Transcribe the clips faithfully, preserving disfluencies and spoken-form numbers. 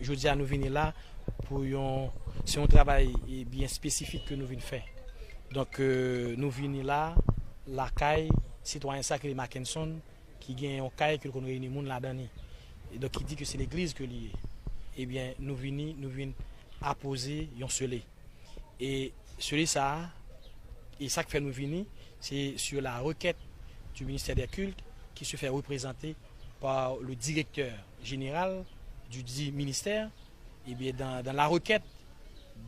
Jodi a nou vini la pou yon, se yon travay, e, byen espesifik ke nou vin fè. Donk, e, nou vini la lakay sitwayen sa ki rele Mackenson, ki gen yon kay ke l konn reyini moun ladan li. E donk, ki di ke se legliz ke li ye. Ebyen, nou vini, nou vin apoze yon sele. E sele sa a, e sa k fè nou vini, se sur la requête du ministère des Cultes, qui se fait représenter par le directeur général du dit ministère. Ebyen, dans, dans la requête,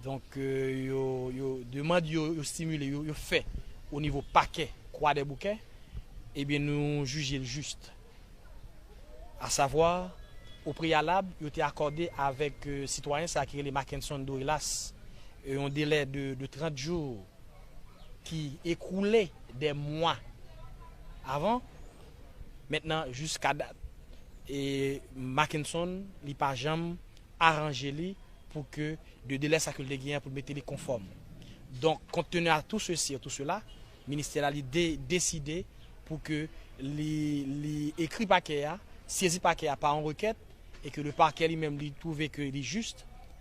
donk, e, yo, yo, demann yo, yo stimile, yo, yo fè o nivo pakè Kwadèboukè, ebyen, nou jije l jis. Asavwa, o preyalab, yo te akòde avèk, e, sitwayen sa ki rele Mackenson Dorelas, e, yon delè de, de trant jou ki ekoule dè mwa avan. Mentnan, jiska dat, e, Mackenson, li pa janm aranje li pou ke de delè sa ke l te genyen pou l mete li konfòm. Donk, compte tenu à tout ceci et tout cela, ministè la, li de, deside pou ke li, li ekri pakè a, sezi pakè a pa yon rekèt, e ke le pakè li menm, li twouve ke li jis,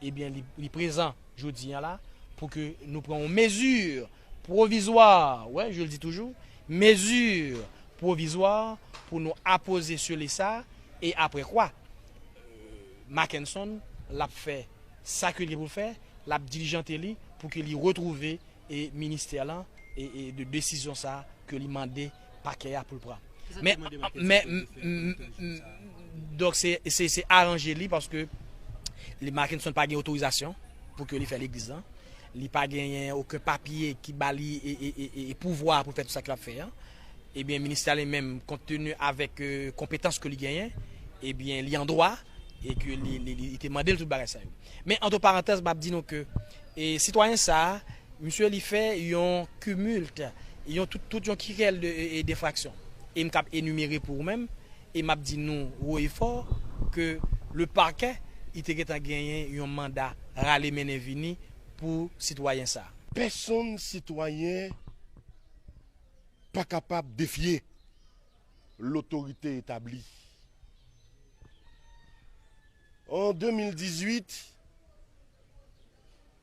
ebyen, li, li prezan jodi a la pou ke nou pran yon mezi pwovizwa, ouais, je le dis toujours, mezi pwovizwa pou nou apoze sele sa, e apre kwa, Mackenson, l ap fè sa ke li gen pou l fè, l ap dilijante li pou ke li retwouve e ministè lan e, e de desizyon sa ke li mande pakè a pou l pran. Men, men, m- m- m- donk se, se, se aranje li paske li, Mackenson pa gen otorizasyon pou ke li fè legliz lan. Li pa genyen okenn papye ki ba li e, e, e, e, e pouvwa pou l fè tout sa ke l ap fè an. Ebyen, ministè li menm, compte tenu avèk, e, konpetans ke li genyen, ebyen, li an dwa e ke li, li, li, li te mande l tout bagay sa yo. Men, antre parantèz, m ap di nou ke, e, sitwayen sa a, misye li fè yon cumul, yon tout, tout yon kirèl de, e, e, denfraksyon. E m k ap enimere pou ou menm, e m ap di nou wo e fò ke le pakè, li te gentan genyen yon manda rale mennen vini pou sitwayen sa a. Pèsonn sitwayen pa kapab defye lotorite etabli. An de mil dizuit,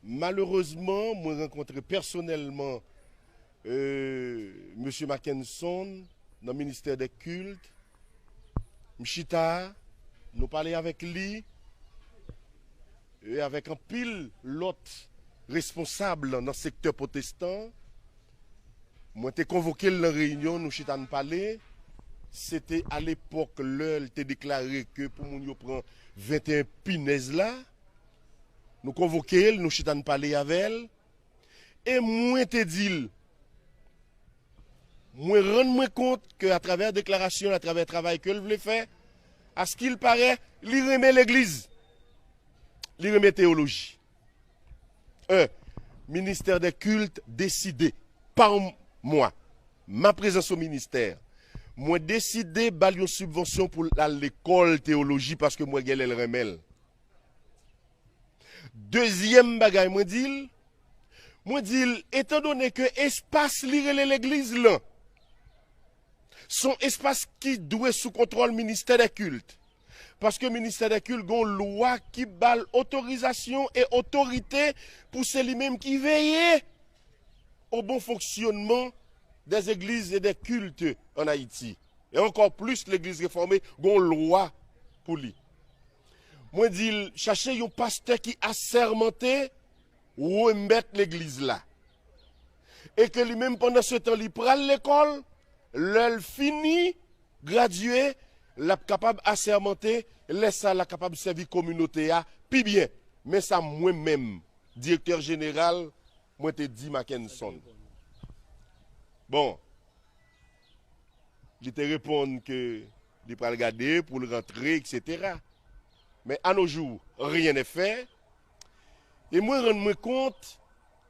malerezman, mwen rankontre pèsonèlman, e, mesye Mackenson nan ministè dè kilt. M chita, nou pale avèk li, e avèk anpil lòt responsab nan sektè pwotestan. Mwen te konvoke l nan reyinyon, nou chita n pale. Se te alepòk lè l te deklare ke pou moun yo pran venteyen pinèz la. Nou konvoke l, nou chita n pale avè l. E mwen te di l, mwen rann mwen kont ke atravè deklarasyon l, atravè travay ke l vle fè, askilparè, li renmen legliz. Li renmen teyoloji. En, ministè dè kilt deside, pa mwa, ma prezans o ministè, mwen deside ba l yon sibvansyon pou l al lekòl teyoloji paske mwen gen lè l renmen l. Dezyèm bagay mwen di l, mwen di l, etandone ke espas li rele legliz lan, se yon espas ki dwe sou kontwòl ministè dè kilt. Paske ministè dè kilt gen yon lwa ki ba l otorizasyon e otorite pou se li menm ki veye o bon fonksyonman dè zegliz e dè kilt ann Ayiti. E ankò plis legliz refòme gen yon lwa pou li. Mwen di l, chache yon pastè ki asèmante remèt legliz la. E ke li menm, pandan se tan, li pral lekòl, lè l fini, gradye, l ap kapab asèmante, lè sa l ap kapab sèvi kominote a pi byen. Men sa mwen menm, direktè jeneral, mwen te di Mackenson. Bon, li te reponn ke li pral gade pou l rantre, etsetera. Men à nos jours, rien n'est fait. E mwen rann mwen kont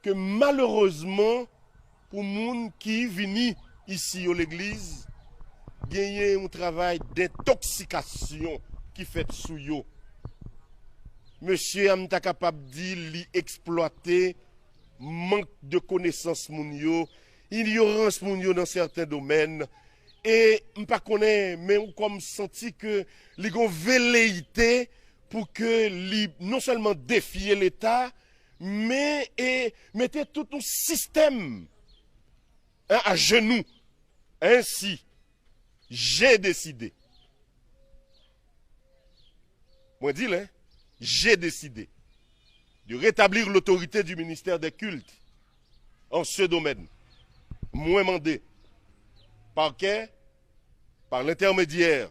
ke malerezman, pou moun ki vini isi yo legliz, genyen yon travay dentoksikasyon ki fèt sou yo. Mesye a, m ta kapab di, li eksplwate mank de konesans moun yo, inyorans moun yo nan sèten domèn. E m pa konnen, men ou kòm santi ke li gon veleyite pou ke li non sèlman defye Leta, men e mete tout yon sistèm, hein, à genoux. Ainsi, j'ai décidé, mwen di l, hein, j'ai décidé de rétablir l'autorité du ministère des cultes en ce domaine. Mwen mande parquet, par l'intermédiaire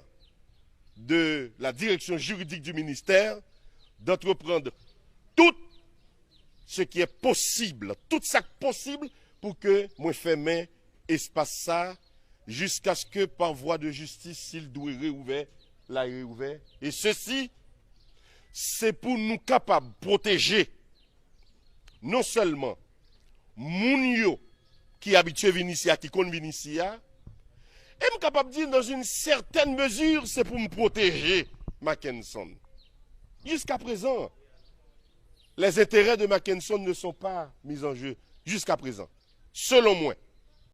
de la direction juridique du ministère, d'entreprendre tout ce qui est possible, tout sa k posib pou ke mwen fèmen espas sa, jiskaske pa vwa de jistis, si l dwe reouvè, l a reouvè. E sesi, se pou nou kapab pwoteje non sèlman moun yo ki abitye vin isi a, ki konn vin isi a, e m kapab di, dans une certaine mesure, se pou m pwoteje Mackenson. Jiska prezan, les intérêts de Mackenson ne sont pas mis en jeu jiska prezan, selon mwen.